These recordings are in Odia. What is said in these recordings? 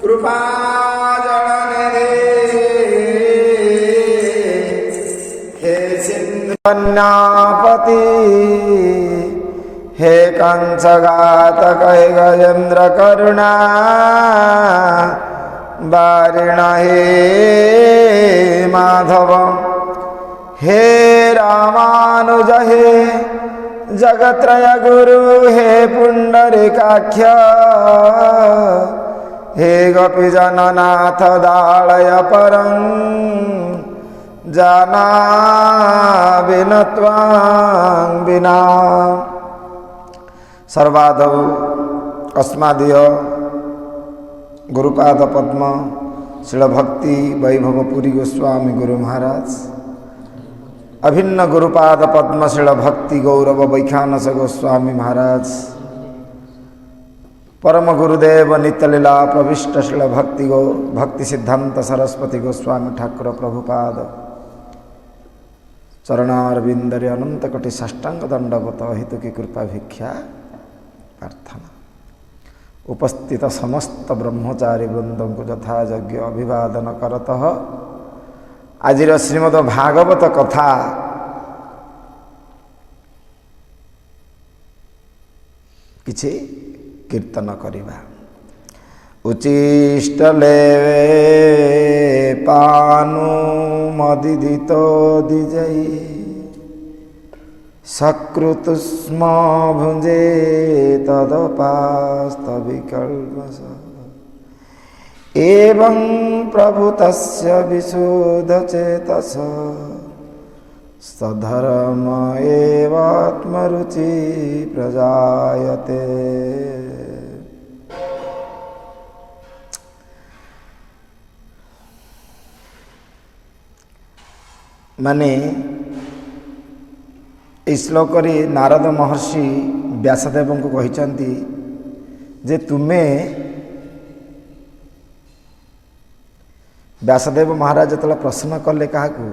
କୃପା ଜଳନିଧି ହେ ସିନ୍ଧୁ କନ୍ୟାପତି हे कंसघातक हे गजेंद्र करुणा बारिण हे माधव हे रामानुज हे जगत्रय गुरु हे पुंडरीकाक्ष हे गोपीजननाथ दाळय परं जानामि न त्वां विना। ସର୍ବାଦୌ ଅସ୍ମାଦୀୟ ଗୁରୁପାଦ ପଦ୍ମ ଶ୍ରୀଳ ଭକ୍ତି ବୈଭବ ପୁରୀ ଗୋସ୍ୱାମୀ ଗୁରୁ ମହାରାଜ, ଅଭିନ୍ନ ଗୁରୁପାଦ ପଦ୍ମ ଶ୍ରୀଳ ଭକ୍ତି ଗୌରବ ବୈଖାନସ ଗୋସ୍ୱାମୀ ମହାରାଜ, ପରମ ଗୁରୁଦେବ ନିତ୍ୟଲୀଳା ପ୍ରବିଷ୍ଟ ଶ୍ରୀଳ ଭକ୍ତି ସିଦ୍ଧାନ୍ତ ସରସ୍ୱତୀ ଗୋସ୍ୱାମୀ ଠାକୁର ପ୍ରଭୁପାଦ ଚରଣାରବିନ୍ଦରେ ଅନନ୍ତ କୋଟି ସାଷ୍ଟାଙ୍ଗ ଦଣ୍ଡବତ ହେତୁକି କୃପା ଭିକ୍ଷା ପ୍ରାର୍ଥନା। ଉପସ୍ଥିତ ସମସ୍ତ ବ୍ରହ୍ମଚାରୀ ବୃନ୍ଦଙ୍କୁ ଯଥାଯୋଗ୍ୟ ଅଭିବାଦନ କରତଃ ଆଜିର ଶ୍ରୀମଦ ଭାଗବତ କଥା କିଛି କୀର୍ତ୍ତନ କରିବା। ଉଚିଷ୍ଟଲେ ପାନୁ ମଦିଦିତ ଦିଜଇ ସକୃତୁଷ୍ମ ଭୁଞ୍ଜେ ତଦପାସ୍ତବିକଳ୍ମଷ ଏବଂ ପ୍ରଭୁତସ୍ୟ ବିଶୁଦ୍ଧ ଚେତସ ସଧର୍ମ ଏବାତ୍ମରୁଚି ପ୍ରଜାୟତେ। ମାନେ ଏଇ ଶ୍ଲୋକରେ ନାରଦ ମହର୍ଷି ବ୍ୟାସଦେବଙ୍କୁ କହିଛନ୍ତି ଯେ ତୁମେ, ବ୍ୟାସଦେବ ମହାରାଜ ଯେତେବେଳେ ପ୍ରଶ୍ନ କଲେ କାହାକୁ,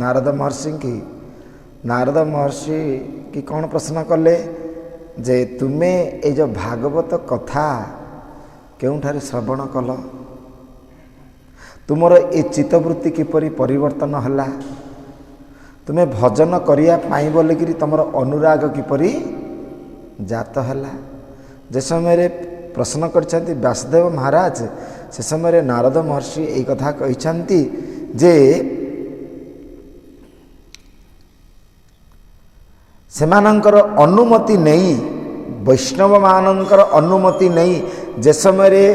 ନାରଦ ମହର୍ଷିଙ୍କି, ନାରଦ ମହର୍ଷି କି କ'ଣ ପ୍ରଶ୍ନ କଲେ ଯେ ତୁମେ ଏଇ ଯେଉଁ ଭାଗବତ କଥା କେଉଁଠାରେ ଶ୍ରବଣ କଲ, ତୁମର ଏ ଚିତ୍ତବୃତ୍ତି କିପରି ପରିବର୍ତ୍ତନ ହେଲା, ତୁମେ ଭଜନ କରିବା ପାଇଁ ବୋଲିକିରି ତୁମର ଅନୁରାଗ କିପରି ଜାତ ହେଲା। ଯେ ସମୟରେ ପ୍ରଶ୍ନ କରିଛନ୍ତି ବ୍ୟାସଦେବ ମହାରାଜ, ସେ ସମୟରେ ନାରଦ ମହର୍ଷି ଏଇ କଥା କହିଛନ୍ତି ଯେ ସେମାନଙ୍କର ଅନୁମତି ନେଇ, ବୈଷ୍ଣବମାନଙ୍କର ଅନୁମତି ନେଇ, ଯେ ସମୟରେ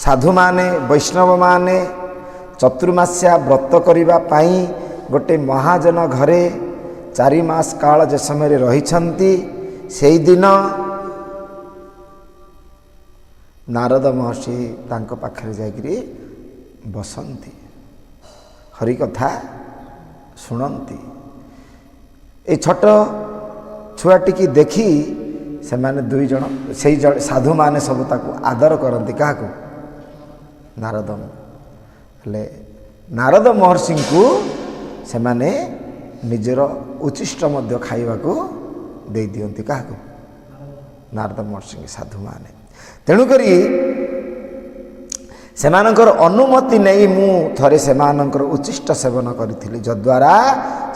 ସାଧୁମାନେ ବୈଷ୍ଣବମାନେ ଚତୁର୍ମାସ୍ୟା ବ୍ରତ କରିବା ପାଇଁ ଗୋଟେ ମହାଜନ ଘରେ 4 ମାସ କାଳ ଯେ ସମୟରେ ରହିଛନ୍ତି, ସେଇଦିନ ନାରଦ ମହର୍ଷି ତାଙ୍କ ପାଖରେ ଯାଇକରି ବସନ୍ତି, ହରିକଥା ଶୁଣନ୍ତି। ଏଇ ଛୋଟ ଛୁଆଟିକି ଦେଖି ସେମାନେ ଦୁଇ ଜଣ ସେଇ ସାଧୁମାନେ ସବୁ ତାକୁ ଆଦର କରନ୍ତି। କାହାକୁ? ନାରଦ। ହେଲେ ନାରଦ ମହର୍ଷିଙ୍କୁ ସେମାନେ ନିଜର ଉଚ୍ଛିଷ୍ଟ ମଧ୍ୟ ଖାଇବାକୁ ଦେଇଦିଅନ୍ତି। କାହାକୁ? ନାରଦ ମହର୍ଷିଙ୍କ ସାଧୁମାନେ। ତେଣୁକରି ସେମାନଙ୍କର ଅନୁମତି ନେଇ ମୁଁ ଥରେ ସେମାନଙ୍କର ଉଚ୍ଛିଷ୍ଟ ସେବନ କରିଥିଲି, ଯଦ୍ୱାରା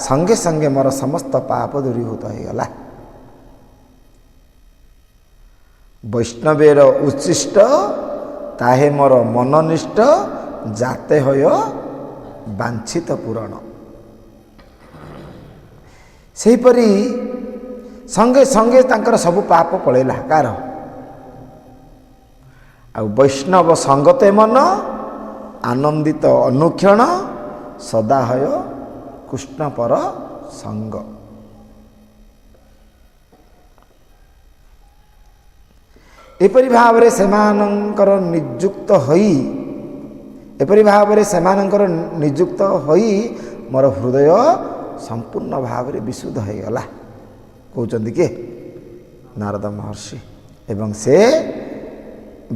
ସଙ୍ଗେ ସଙ୍ଗେ ମୋର ସମସ୍ତ ପାପ ଦୂରୀଭୂତ ହୋଇଗଲା। ବୈଷ୍ଣବେର ଉଚ୍ଛିଷ୍ଟ ତାହେ ମୋର ମନନିଷ୍ଠ, ଯାତେ ହୟ ବାଞ୍ଛିତ ପୂରଣ। ସେହିପରି ସଙ୍ଗେ ସଙ୍ଗେ ତାଙ୍କର ସବୁ ପାପ ପଳେଇଲା। କାର? ଆଉ ବୈଷ୍ଣବ ସଙ୍ଗତେ ମନ ଆନନ୍ଦିତ ଅନୁକ୍ଷଣ, ସଦାହୟ କୃଷ୍ଣ ପର ସଙ୍ଗ। ଏପରି ଭାବରେ ସେମାନଙ୍କର ନିଯୁକ୍ତ ହୋଇ, ଏପରି ଭାବରେ ସେମାନଙ୍କର ନିଯୁକ୍ତ ହୋଇ ମୋର ହୃଦୟ ସମ୍ପୂର୍ଣ୍ଣ ଭାବରେ ବିଶୁଦ୍ଧ ହୋଇଗଲା, କହୁଛନ୍ତି କିଏ? ନାରଦ ମହର୍ଷି। ଏବଂ ସେ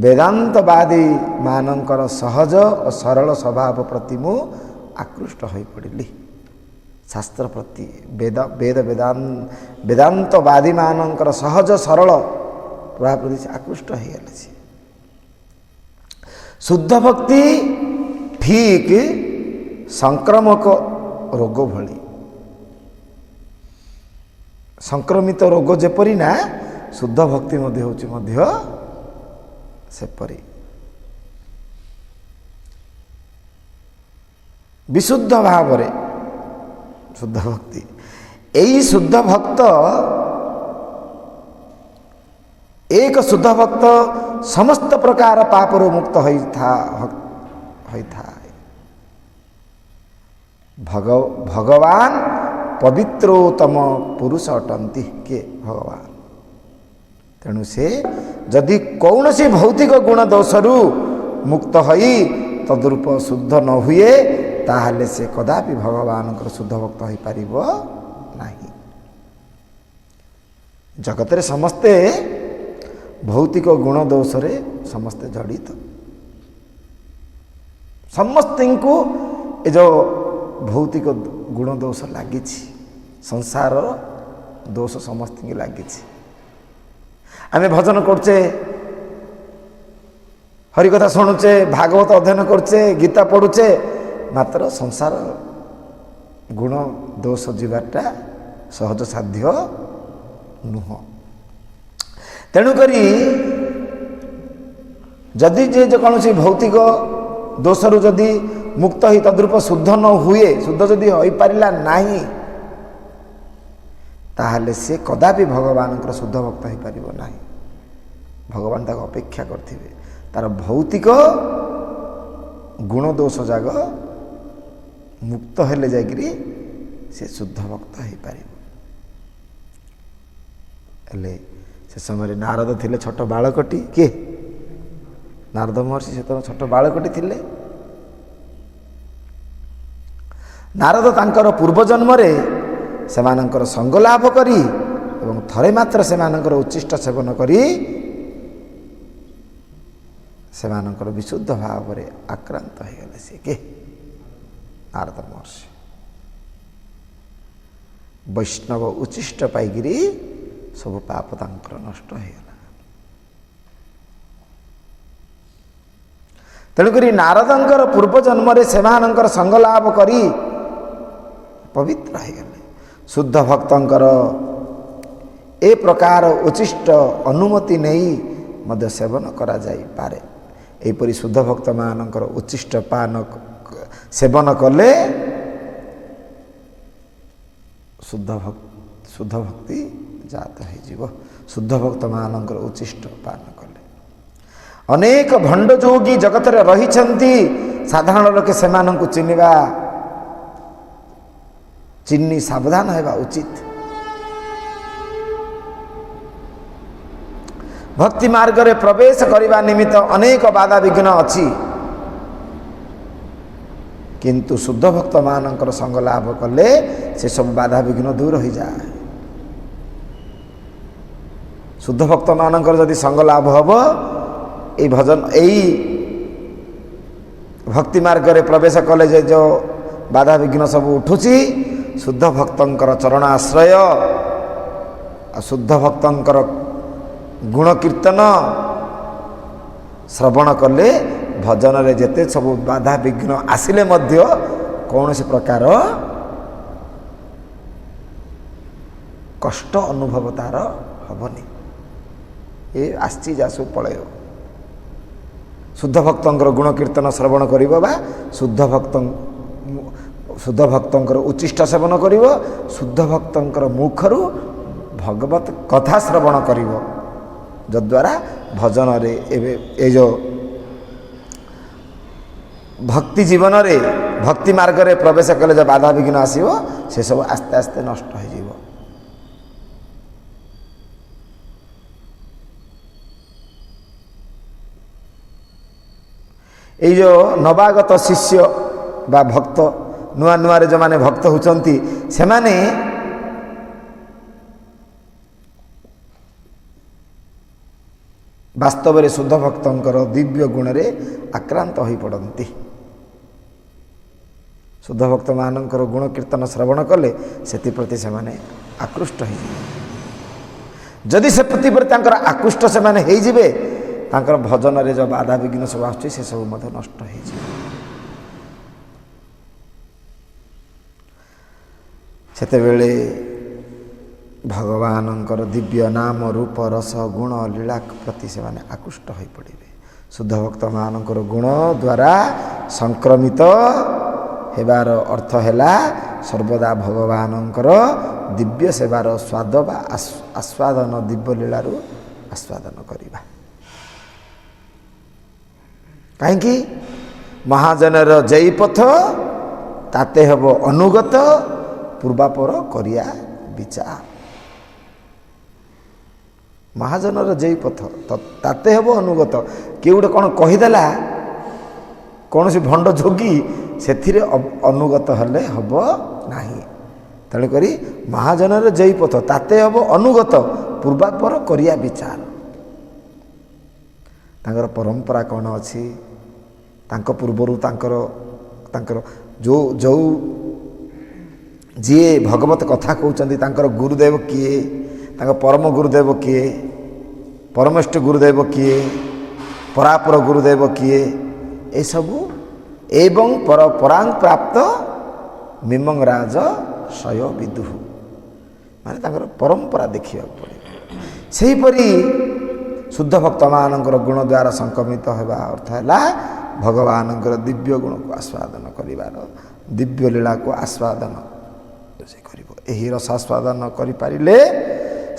ବେଦାନ୍ତବାଦୀ ମାନଙ୍କର ସହଜ ଓ ସରଳ ସ୍ୱଭାବ ପ୍ରତି ମୁଁ ଆକୃଷ୍ଟ ହୋଇପଡ଼ିଲି। ଶାସ୍ତ୍ର ପ୍ରତି ବେଦ ବେଦ ବେଦାନ୍ତବାଦୀ ମାନଙ୍କର ସହଜ ସରଳ ପ୍ରଭାବ ପ୍ରତି ସେ ଆକୃଷ୍ଟ ହୋଇଗଲେ। ସେ ଶୁଦ୍ଧ ଭକ୍ତି ଠିକ୍ ସଂକ୍ରମକ ରୋଗ ଭଳି। ସଂକ୍ରମିତ ରୋଗ ଯେପରି ନା, ଶୁଦ୍ଧ ଭକ୍ତି ମଧ୍ୟ ହେଉଛି ମଧ୍ୟ ସେପରି। ବିଶୁଦ୍ଧ ଭାବରେ ଶୁଦ୍ଧ ଭକ୍ତି, ଏଇ ଶୁଦ୍ଧ ଭକ୍ତ, ଏକ ଶୁଦ୍ଧ ଭକ୍ତ ସମସ୍ତ ପ୍ରକାର ପାପରୁ ମୁକ୍ତ ହୋଇଥାଏ। ଭଗବାନ ପବିତ୍ରୋତ୍ତମ ପୁରୁଷ ଅଟନ୍ତି। କିଏ? ଭଗବାନ। ତେଣୁ ସେ ଯଦି କୌଣସି ଭୌତିକ ଗୁଣ ଦୋଷରୁ ମୁକ୍ତ ହୋଇ ତଦ୍ରୂପ ଶୁଦ୍ଧ ନ ହୁଏ, ତାହେଲେ ସେ କଦାପି ଭଗବାନଙ୍କର ଶୁଦ୍ଧ ଭକ୍ତ ହୋଇପାରିବ ନାହିଁ। ଜଗତରେ ସମସ୍ତେ ଭୌତିକ ଗୁଣ ଦୋଷରେ ସମସ୍ତେ ଜଡ଼ିତ। ସମସ୍ତଙ୍କୁ ଏ ଯେଉଁ ଭୌତିକ ଗୁଣ ଦୋଷ ଲାଗିଛି, ସଂସାରର ଦୋଷ ସମସ୍ତଙ୍କୁ ଲାଗିଛି। ଆମେ ଭଜନ କରୁଛେ, ହରିକଥା ଶୁଣୁଛେ, ଭାଗବତ ଅଧ୍ୟୟନ କରୁଛେ, ଗୀତା ପଢ଼ୁଛେ, ମାତ୍ର ସଂସାର ଗୁଣ ଦୋଷ ଯିବାଟା ସହଜ ସାଧ୍ୟ ନୁହଁ। ତେଣୁକରି ଯଦି ଯେ ଯେକୌଣସି ଭୌତିକ ଦୋଷରୁ ଯଦି ମୁକ୍ତ ହୋଇ ତଦ୍ରୂପ ଶୁଦ୍ଧ ନ ହୁଏ, ଶୁଦ୍ଧ ଯଦି ହୋଇପାରିଲା ନାହିଁ, ତାହେଲେ ସେ କଦାପି ଭଗବାନଙ୍କର ଶୁଦ୍ଧ ଭକ୍ତ ହୋଇପାରିବ ନାହିଁ। ଭଗବାନ ତାକୁ ଅପେକ୍ଷା କରିଥିବେ, ତାର ଭୌତିକ ଗୁଣ ଦୋଷ ଯାକ ମୁକ୍ତ ହେଲେ ଯାଇକରି ସେ ଶୁଦ୍ଧ ଭକ୍ତ ହୋଇପାରିବ। ହେଲେ ସେ ସମୟରେ ନାରଦ ଥିଲେ ଛୋଟ ବାଳକଟି। କିଏ? ନାରଦ ମହର୍ଷି ସେତେବେଳେ ଛୋଟ ବାଳକଟି ଥିଲେ। ନାରଦ ତାଙ୍କର ପୂର୍ବଜନ୍ମରେ ସେମାନଙ୍କର ସଙ୍ଗ ଲାଭ କରି ଏବଂ ଥରେ ମାତ୍ର ସେମାନଙ୍କର ଉଚ୍ଚିଷ୍ଟ ସେବନ କରି ସେମାନଙ୍କର ବିଶୁଦ୍ଧ ଭାବରେ ଆକ୍ରାନ୍ତ ହୋଇଗଲେ। ସେ କିଏ? ନାରଦ ମହର୍ଷି। ବୈଷ୍ଣବ ଉଚ୍ଚିଷ୍ଟ ପାଇକିରି ସବୁ ପାପ ତାଙ୍କର ନଷ୍ଟ ହୋଇଗଲା। ତେଣୁକରି ନାରଦଙ୍କର ପୂର୍ବଜନ୍ମରେ ସେମାନଙ୍କର ସଙ୍ଗ ଲାଭ କରି ପବିତ୍ର ହୋଇଗଲେ। ଶୁଦ୍ଧ ଭକ୍ତଙ୍କର ଏ ପ୍ରକାର ଉଚ୍ଚିଷ୍ଟ ଅନୁମତି ନେଇ ମଧ୍ୟ ସେବନ କରାଯାଇପାରେ। ଏହିପରି ଶୁଦ୍ଧ ଭକ୍ତମାନଙ୍କର ଉଚ୍ଚିଷ୍ଟ ପାନ ସେବନ କଲେ ଶୁଦ୍ଧ ଭକ୍ତି ଜାତ ହୋଇଯିବ। ଶୁଦ୍ଧ ଭକ୍ତମାନଙ୍କର ଉଚ୍ଚିଷ୍ଟ ପାନ କଲେ। ଅନେକ ଭଣ୍ଡଯୋଗୀ ଜଗତରେ ରହିଛନ୍ତି। ସାଧାରଣ ଲୋକେ ସେମାନଙ୍କୁ ଚିହ୍ନି ସାବଧାନ ହେବା ଉଚିତ। ଭକ୍ତି ମାର୍ଗରେ ପ୍ରବେଶ କରିବା ନିମିତ୍ତ ଅନେକ ବାଧାବିଘ୍ନ ଅଛି, କିନ୍ତୁ ଶୁଦ୍ଧ ଭକ୍ତମାନଙ୍କର ସଙ୍ଗ ଲାଭ କଲେ ସେସବୁ ବାଧାବିଘ୍ନ ଦୂର ହୋଇଯାଏ। ଶୁଦ୍ଧ ଭକ୍ତମାନଙ୍କର ଯଦି ସଙ୍ଗ ଲାଭ ହେବ, ଏଇ ଭଜନ, ଏଇ ଭକ୍ତି ମାର୍ଗରେ ପ୍ରବେଶ କଲେ ଯେ ଯେଉଁ ବାଧାବିଘ୍ନ ସବୁ ଉଠୁଛି, ଶୁଦ୍ଧ ଭକ୍ତଙ୍କର ଚରଣ ଆଶ୍ରୟ ଆଉ ଶୁଦ୍ଧ ଭକ୍ତଙ୍କର ଗୁଣକୀର୍ତ୍ତନ ଶ୍ରବଣ କଲେ ଭଜନରେ ଯେତେ ସବୁ ବାଧାବିଘ୍ନ ଆସିଲେ ମଧ୍ୟ କୌଣସି ପ୍ରକାର କଷ୍ଟ ଅନୁଭବ ତାର ହେବନି। ଏ ଆସିଛି ଯାହା ସବୁ ପଳେଇବ। ଶୁଦ୍ଧ ଭକ୍ତଙ୍କର ଗୁଣକୀର୍ତ୍ତନ ଶ୍ରବଣ କରିବ ବା ଶୁଦ୍ଧ ଭକ୍ତଙ୍କର ଉଚ୍ଚିଷ୍ଟ ସେବନ କରିବ, ଶୁଦ୍ଧ ଭକ୍ତଙ୍କର ମୁଖରୁ ଭଗବତ କଥା ଶ୍ରବଣ କରିବ, ଯଦ୍ୱାରା ଭଜନରେ ଏବେ ଏ ଯେଉଁ ଭକ୍ତି ଜୀବନରେ ଭକ୍ତି ମାର୍ଗରେ ପ୍ରବେଶ କଲେ ଯେଉଁ ବାଧାବିଘ୍ନ ଆସିବ ସେସବୁ ଆସ୍ତେ ଆସ୍ତେ ନଷ୍ଟ ହୋଇଯିବ। ଏଇ ଯେଉଁ ନବାଗତ ଶିଷ୍ୟ ବା ଭକ୍ତ, ନୂଆ ନୂଆରେ ଯେଉଁମାନେ ଭକ୍ତ ହେଉଛନ୍ତି, ସେମାନେ ବାସ୍ତବରେ ଶୁଦ୍ଧ ଭକ୍ତଙ୍କର ଦିବ୍ୟ ଗୁଣରେ ଆକ୍ରାନ୍ତ ହୋଇପଡ଼ନ୍ତି। ଶୁଦ୍ଧ ଭକ୍ତମାନଙ୍କର ଗୁଣ କୀର୍ତ୍ତନ ଶ୍ରବଣ କଲେ ସେଥିପ୍ରତି ସେମାନେ ଆକୃଷ୍ଟ ହୋଇଯିବେ। ଯଦି ସେଥିପ୍ରତି ତାଙ୍କର ଆକୃଷ୍ଟ ସେମାନେ ହେଇଯିବେ, ତାଙ୍କର ଭଜନରେ ଯେଉଁ ବାଧାବିଘ୍ନ ସବୁ ଆସୁଛି ସେସବୁ ମଧ୍ୟ ନଷ୍ଟ ହେଇଯିବ। ସେତେବେଳେ ଭଗବାନଙ୍କର ଦିବ୍ୟ ନାମ ରୂପ ରସ ଗୁଣ ଲୀଳା ପ୍ରତି ସେମାନେ ଆକୃଷ୍ଟ ହୋଇପଡ଼ିବେ। ଶୁଦ୍ଧ ଭକ୍ତମାନଙ୍କର ଗୁଣ ଦ୍ୱାରା ସଂକ୍ରମିତ ହେବାର ଅର୍ଥ ହେଲା ସର୍ବଦା ଭଗବାନଙ୍କର ଦିବ୍ୟ ସେବାର ସ୍ୱାଦ ବା ଆସ୍ୱାଦନ, ଦିବ୍ୟ ଲୀଳାରୁ ଆସ୍ୱାଦନ କରିବା। କାହିଁକି? ମହାଜନର ଯେଇ ପଥ ତାତେ ହେବ ଅନୁଗତ, ପୂର୍ବାପର କରିବା ବିଚାର। ମହାଜନର ଯେଇ ପଥ ତାତେ ହେବ ଅନୁଗତ। କିଏ ଗୋଟେ କ'ଣ କହିଦେଲା, କୌଣସି ଭଣ୍ଡ ଯୋଗୀ, ସେଥିରେ ଅନୁଗତ ହେଲେ ହେବ ନାହିଁ। ତେଣୁକରି ମହାଜନର ଯେଇ ପଥ ତାତେ ହେବ ଅନୁଗତ, ପୂର୍ବାପର କରିବା ବିଚାର। ତାଙ୍କର ପରମ୍ପରା କ'ଣ ଅଛି, ତାଙ୍କ ପୂର୍ବରୁ ତାଙ୍କର ତାଙ୍କର ଯେଉଁ ଯେଉଁ ଯିଏ ଭଗବତ କଥା କହୁଛନ୍ତି ତାଙ୍କର ଗୁରୁଦେବ କିଏ, ତାଙ୍କ ପରମ ଗୁରୁଦେବ କିଏ, ପରମେଷ୍ଟ ଗୁରୁଦେବ କିଏ, ପରାପର ଗୁରୁଦେବ କିଏ, ଏସବୁ ଏବଂ ପରାଂ ପ୍ରାପ୍ତ ମିମଂ ରାଜ ଶୟ ବିଦୁହୁ, ମାନେ ତାଙ୍କର ପରମ୍ପରା ଦେଖିବାକୁ ପଡ଼ିବ। ସେହିପରି ଶୁଦ୍ଧ ଭକ୍ତମାନଙ୍କର ଗୁଣ ଦ୍ୱାରା ସଂକ୍ରମିତ ହେବା ଅର୍ଥ ହେଲା ଭଗବାନଙ୍କର ଦିବ୍ୟ ଗୁଣକୁ ଆସ୍ୱାଦନ କରିବାର, ଦିବ୍ୟ ଲୀଳାକୁ ଆସ୍ୱାଦନ ସେ କରିବ। ଏହି ରସାସ୍ୱାଦନ କରିପାରିଲେ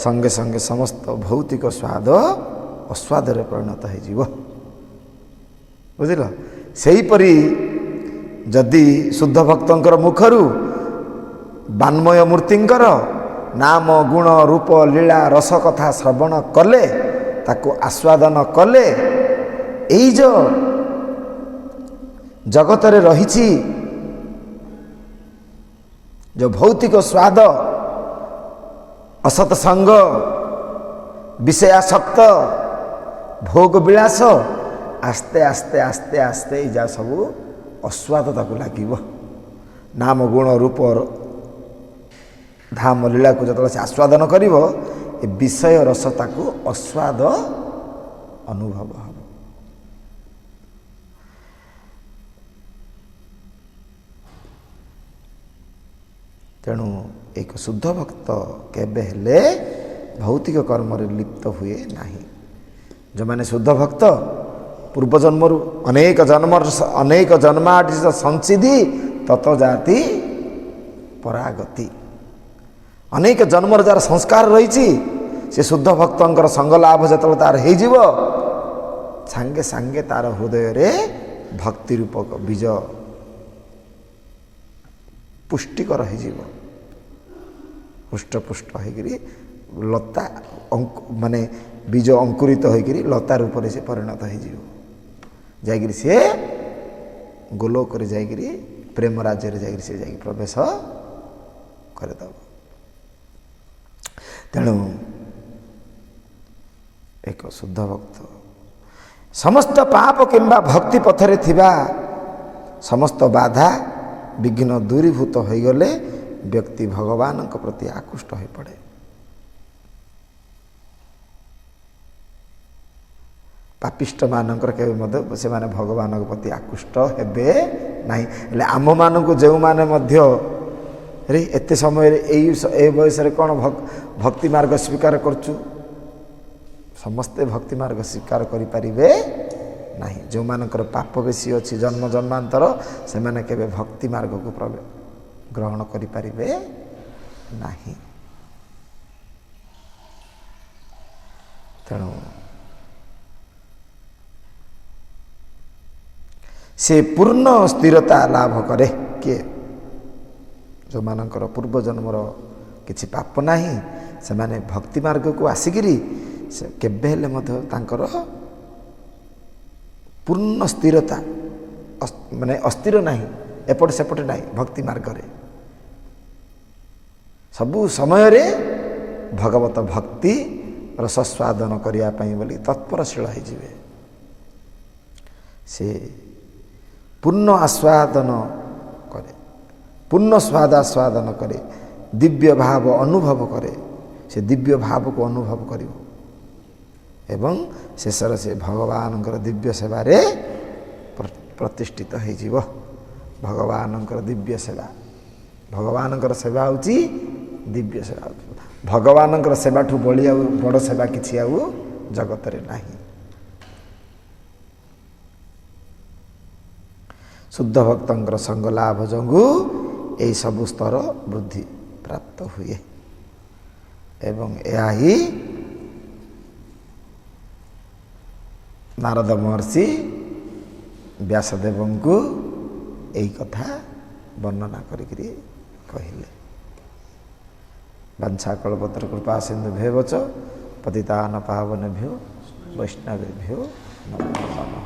ସଙ୍ଗେ ସଙ୍ଗେ ସମସ୍ତ ଭୌତିକ ସ୍ୱାଦ ଅସ୍ୱାଦରେ ପରିଣତ ହେଇଯିବ। ବୁଝିଲ? ସେହିପରି ଯଦି ଶୁଦ୍ଧ ଭକ୍ତଙ୍କର ମୁଖରୁ ବାନ୍ମୟ ମୂର୍ତ୍ତିଙ୍କର ନାମ ଗୁଣ ରୂପ ଲୀଳା ରସ କଥା ଶ୍ରବଣ କଲେ, ତାକୁ ଆସ୍ୱାଦନ କଲେ, ଏଇ ଯେଉଁ ଜଗତରେ ରହିଛି ଯେଉଁ ଭୌତିକ ସ୍ୱାଦ, ଅସତ ସଙ୍ଗ, ବିଷୟାସକ୍ତ, ଭୋଗ ବିଳାସ, ଆସ୍ତେ ଆସ୍ତେ ଆସ୍ତେ ଆସ୍ତେ ଏଇ ଯାହା ସବୁ ଅସ୍ୱାଦ ତାକୁ ଲାଗିବ। ନାମ ଗୁଣ ରୂପ ଧାମ ଲୀଳାକୁ ଯେତେବେଳେ ସେ ଆସ୍ୱାଦନ କରିବ, ଏ ବିଷୟ ରସ ତାକୁ ଅସ୍ୱାଦ ଅନୁଭବ ହେବ। ତେଣୁ ଏକ ଶୁଦ୍ଧ ଭକ୍ତ କେବେ ହେଲେ ଭୌତିକ କର୍ମରେ ଲିପ୍ତ ହୁଏ ନାହିଁ। ଯେଉଁମାନେ ଶୁଦ୍ଧ ଭକ୍ତ ପୂର୍ବଜନ୍ମରୁ ଅନେକ ଜନ୍ମର ଅନେକ ଜନ୍ମାଟିତ ସଂସିଧି ତତ ଜାତି ପରାଗତି, ଅନେକ ଜନ୍ମର ଯାହାର ସଂସ୍କାର ରହିଛି, ସେ ଶୁଦ୍ଧ ଭକ୍ତଙ୍କର ସଙ୍ଗ ଲାଭ ଯେତେବେଳେ ତାର ହେଇଯିବ, ସାଙ୍ଗେ ସାଙ୍ଗେ ତାର ହୃଦୟରେ ଭକ୍ତି ରୂପକ ବୀଜ ପୁଷ୍ଟିକର ହେଇଯିବ। ହୃଷ୍ଟପୁଷ୍ଟ ହେଇକରି ଲତା ମାନେ ବୀଜ ଅଙ୍କୁରିତ ହୋଇକରି ଲତା ରୂପରେ ସେ ପରିଣତ ହେଇଯିବ। ଯାଇକରି ସିଏ ଗୋଲୋକରେ ଯାଇକରି ପ୍ରେମ ରାଜ୍ୟରେ ଯାଇକରି ସେ ଯାଇକି ପ୍ରବେଶ କରିଦେବ। ତେଣୁ ଏକ ଶୁଦ୍ଧ ଭକ୍ତ ସମସ୍ତ ପାପ କିମ୍ବା ଭକ୍ତି ପଥରେ ଥିବା ସମସ୍ତ ବାଧା ବିଘ୍ନ ଦୂରୀଭୂତ ହୋଇଗଲେ ବ୍ୟକ୍ତି ଭଗବାନଙ୍କ ପ୍ରତି ଆକୃଷ୍ଟ ହୋଇପଡ଼େ। ପାପିଷ୍ଟମାନଙ୍କର କେବେ ମଧ୍ୟ ସେମାନେ ଭଗବାନଙ୍କ ପ୍ରତି ଆକୃଷ୍ଟ ହେବେ ନାହିଁ। ହେଲେ ଆମମାନଙ୍କୁ ଯେଉଁମାନେ ମଧ୍ୟ ରେ ଏତେ ସମୟରେ ଏଇ ଏ ବୟସରେ କ'ଣ ଭକ୍ତି ମାର୍ଗ ସ୍ୱୀକାର କରୁଛୁ, ସମସ୍ତେ ଭକ୍ତି ମାର୍ଗ ସ୍ୱୀକାର କରିପାରିବେ ନାହିଁ। ଯେଉଁମାନଙ୍କର ପାପ ବେଶୀ ଅଛି ଜନ୍ମ ଜନ୍ମାନ୍ତର, ସେମାନେ କେବେ ଭକ୍ତି ମାର୍ଗକୁ ଗ୍ରହଣ କରିପାରିବେ ନାହିଁ। ତେଣୁ ସେ ପୂର୍ଣ୍ଣ ସ୍ଥିରତା ଲାଭ କରେ। କିଏ? ଯେଉଁମାନଙ୍କର ପୂର୍ବଜନ୍ମର କିଛି ପାପ ନାହିଁ, ସେମାନେ ଭକ୍ତି ମାର୍ଗକୁ ଆସିକିରି ସେ କେବେ ହେଲେ ମଧ୍ୟ ତାଙ୍କର ପୂର୍ଣ୍ଣ ସ୍ଥିରତା, ମାନେ ଅସ୍ଥିର ନାହିଁ, ଏପଟ ସେପଟେ ନାହିଁ, ଭକ୍ତି ମାର୍ଗରେ ସବୁ ସମୟରେ ଭଗବତ ଭକ୍ତି ରସସ୍ୱାଦନ କରିବା ପାଇଁ ବୋଲି ତତ୍ପରଶୀଳ ହେଇଯିବେ। ସେ ପୂର୍ଣ୍ଣ ଆସ୍ୱାଦନ କରେ, ପୂର୍ଣ୍ଣ ସ୍ୱାଦ ଆସ୍ୱାଦନ କରେ, ଦିବ୍ୟ ଭାବ ଅନୁଭବ କରେ। ସେ ଦିବ୍ୟ ଭାବକୁ ଅନୁଭବ କରିବ। ଏବଂ ଶେଷରେ ସେ ଭଗବାନଙ୍କର ଦିବ୍ୟ ସେବାରେ ପ୍ରତିଷ୍ଠିତ ହେଇଯିବ। ଭଗବାନଙ୍କର ଦିବ୍ୟ ସେବା, ଭଗବାନଙ୍କର ସେବା ହେଉଛି ଦିବ୍ୟ ସେବା। ଭଗବାନଙ୍କର ସେବାଠୁ ବଳି ଆଉ ବଡ଼ ସେବା କିଛି ଆଉ ଜଗତରେ ନାହିଁ। ଶୁଦ୍ଧ ଭକ୍ତଙ୍କର ସଙ୍ଗ ଲାଭ ଯୋଗୁଁ ଏହିସବୁ ସ୍ତର ବୃଦ୍ଧି ପ୍ରାପ୍ତ ହୁଏ ଏବଂ ଏହା ହିଁ ନାରଦ ମହର୍ଷି ବ୍ୟାସଦେବଙ୍କୁ ଏହି କଥା ବର୍ଣ୍ଣନା କରିକିରି କହିଲେ। ବାଞ୍ଛାକଳ୍ପତରୁ କୃପା ସିନ୍ଧୁ ଭେବଚ ପତିତାନ ପାବନେଭ୍ୟୋ ବୈଷ୍ଣବେଭ୍ୟୋ ନମୋ ନମଃ।